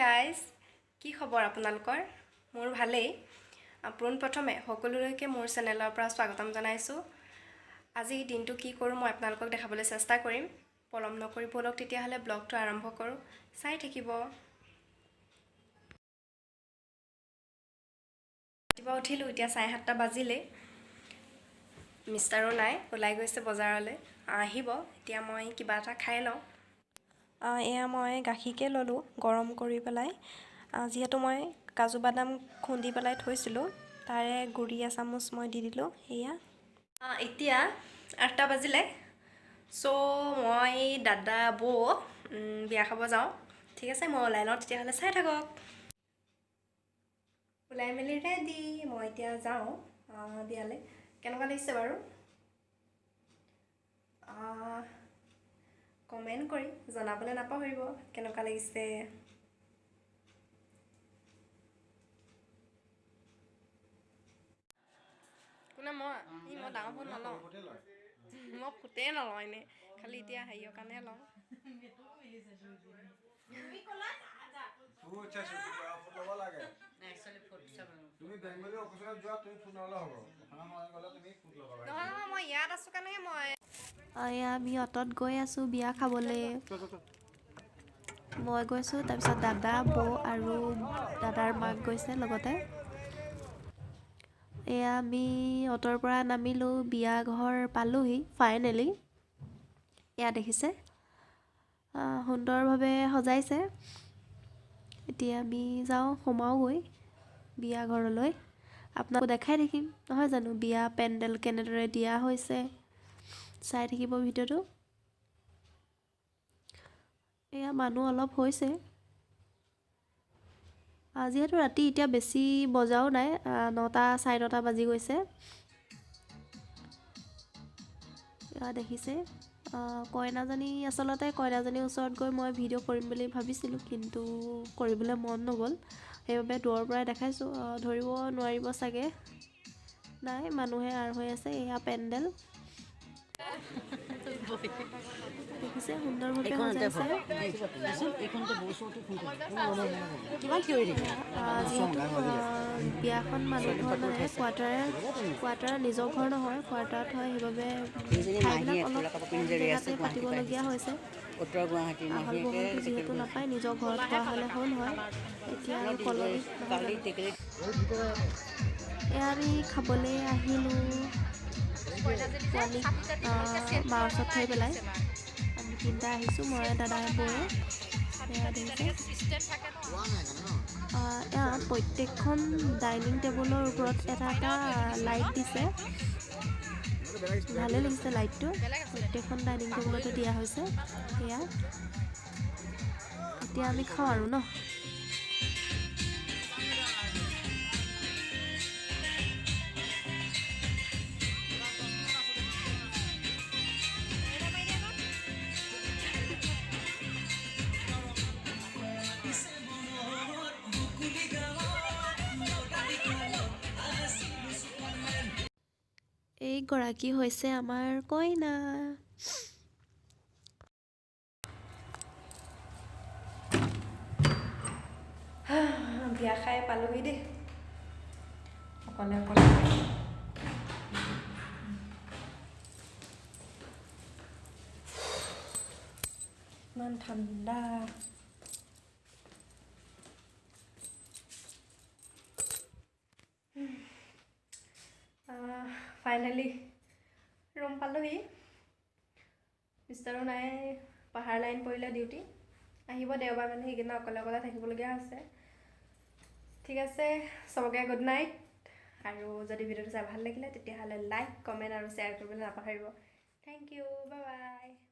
Guys, কি খবৰ আপোনালোকৰ? মোৰ ভালেই। পোনপ্ৰথমে সকলোলৈকে মোৰ চেনেলৰ পৰা স্বাগতম জনাইছোঁ। আজি দিনটো কি কৰোঁ মই আপোনালোকক দেখাবলৈ চেষ্টা কৰিম। পলম নকৰি ব'লক তেতিয়াহ'লে ব্লগটো আৰম্ভ কৰোঁ, চাই থাকিব। ৰাতিপুৱা উঠিলোঁ, এতিয়া 7:30 বাজিলেই। মিষ্টাৰো নাই, ওলাই গৈছে বজাৰলৈ, আহিব। এতিয়া মই কিবা এটা খাই লওঁ। এয়া মই গাখীৰকে ল'লোঁ গৰম কৰি পেলাই। যিহেতু মই কাজু বাদাম খুন্দি পেলাই থৈছিলোঁ, তাৰে গুড়ি এচামুচ মই দি দিলোঁ। এয়া এতিয়া 8টা বাজিলে। চ' মই দাদা বৌ বিয়া খাব যাওঁ। ঠিক আছে, মই ওলাই লওঁ তেতিয়াহ'লে, চাই থাকক। ওলাই মেলি ৰেডি, মই এতিয়া যাওঁ বিয়ালৈ। কেনেকুৱা লাগিছে বাৰু কমেণ্ট কৰি জনাবলৈ নাপাহৰিব কেনেকুৱা লাগিছে। কোনে মই মই ডাঙৰ ফোন নলওঁ, মই ফুটেই নলওঁ, এনেই খালি এতিয়া হেৰিয়ৰ কাৰণে লওঁ। নহয় নহয়, মই ইয়াত আছোঁ কাৰণেহে মই। এয়া আমি অটত গৈ আছোঁ বিয়া খাবলৈ। মই গৈছোঁ, তাৰপিছত দাদা বৌ আৰু দাদাৰ মাক গৈছে লগতে। এয়া আমি অটৰ পৰা নামিলোঁ, বিয়া ঘৰ পালোহি ফাইনেলি। এয়া দেখিছে সুন্দৰভাৱে সজাইছে। এতিয়া আমি যাওঁ, সোমাওগৈ বিয়া ঘৰলৈ। আপোনাক দেখাই থাকিম নহয় জানো বিয়া পেণ্ডেল কেনেদৰে দিয়া হৈছে, চাই থাকিব ভিডিঅ'টো। এয়া মানুহ অলপ হৈছে, যিহেতু ৰাতি এতিয়া বেছি বজাও নাই, 9টা 9:30 বাজি গৈছে। এয়া দেখিছে কইনাজনী, আচলতে কইনাজনীৰ ওচৰত গৈ মই ভিডিঅ' কৰিম বুলি ভাবিছিলোঁ, কিন্তু কৰিবলৈ মন নগ'ল, সেইবাবে দূৰৰ পৰাই দেখাইছোঁ। ধৰিব নোৱাৰিব চাগে, নাই মানুহে আৰ হৈ আছে। এয়া পেণ্ডেল দেখিছে সুন্দৰভাৱে সজাইছে। যিহেতু বিয়াখন মানুহ ঘৰ নহয়, কোৱাৰ্টাৰ নিজৰ ঘৰ নহয়, কোৱাৰ্টাৰত হয়, সেইবাবে ঠাইবিলাক অলপ কম জেগাতে পাতিবলগীয়া হৈছে। আহল বহলটো যিহেতু নাপায়, নিজৰ ঘৰত হোৱা হ'লে হ'ল হয়। এতিয়া আৰু কলনিত নহয়। এয়া আমি খাবলৈ আহিলোঁ, পোৱালিক মাৰ ওচৰত থৈ পেলাই আমি তিনিটা আহিছোঁ, মই দাদা বৌয়ে। এয়া দেখিছে এয়া প্ৰত্যেকখন ডাইনিং টেবুলৰ ওপৰত এটা এটা লাইট দিছে, ভালে লাগিছে লাইটটো, প্ৰত্যেকখন ডাইনিং টেবুলতে দিয়া হৈছে। এয়া এতিয়া আমি খাওঁ আৰু ন। এইগৰাকী হৈছে আমাৰ কইনা। বিয়া খাই পালোহি দেই, অকলে অকলে। ইমান ঠাণ্ডা। ফাইনেলি ৰুম পালোহি। মিষ্টাৰো নাই, পাহাৰ লাইন পৰিলে ডিউটি, আহিব দেওবাৰ মানে, সেইকেইদিন অকলে অকলে থাকিবলগীয়া হৈছে। ঠিক আছে, চবকে গুড নাইট। আৰু যদি ভিডিঅ'টো চাই ভাল লাগিলে তেতিয়াহ'লে লাইক, কমেণ্ট আৰু শ্বেয়াৰ কৰিবলৈ নাপাহৰিব। Thank you, bye bye.